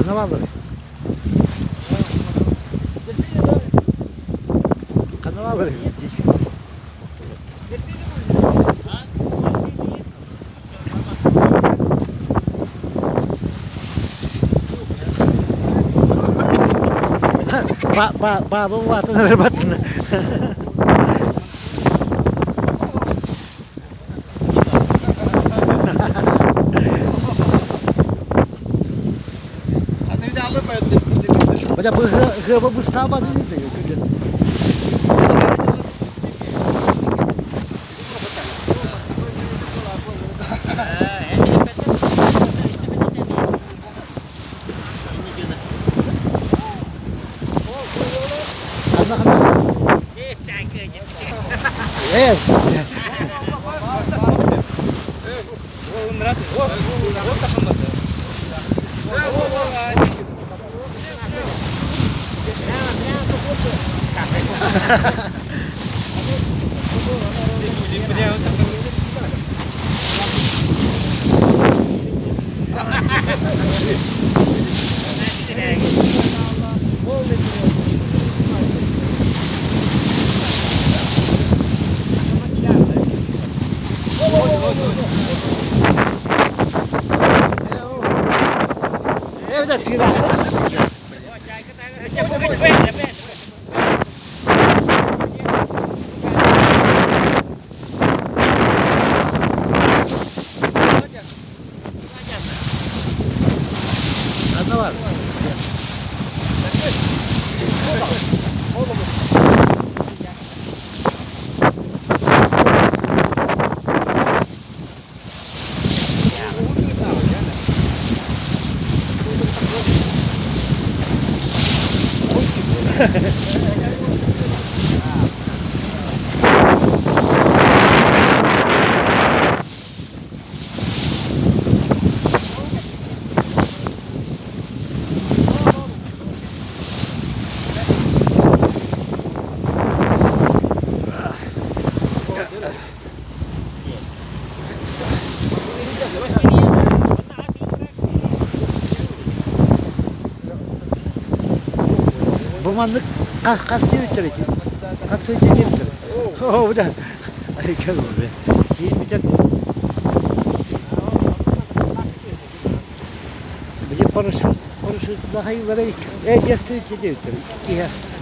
Ханна баалларый? Ханна баалларый? Баба улаатан эрэр баттына. Хотя бы хыба бустаабат Ханна ханна? Э. Эбэтэр тыыраахы. Ханна бар? Бу маннык хас диэбиттэр ити? Хас диэбиттэр? Оо, бу да Киирбитэр. Били парашют, парашют нахайылара икки, э, диэбиттэр. Икки киһи.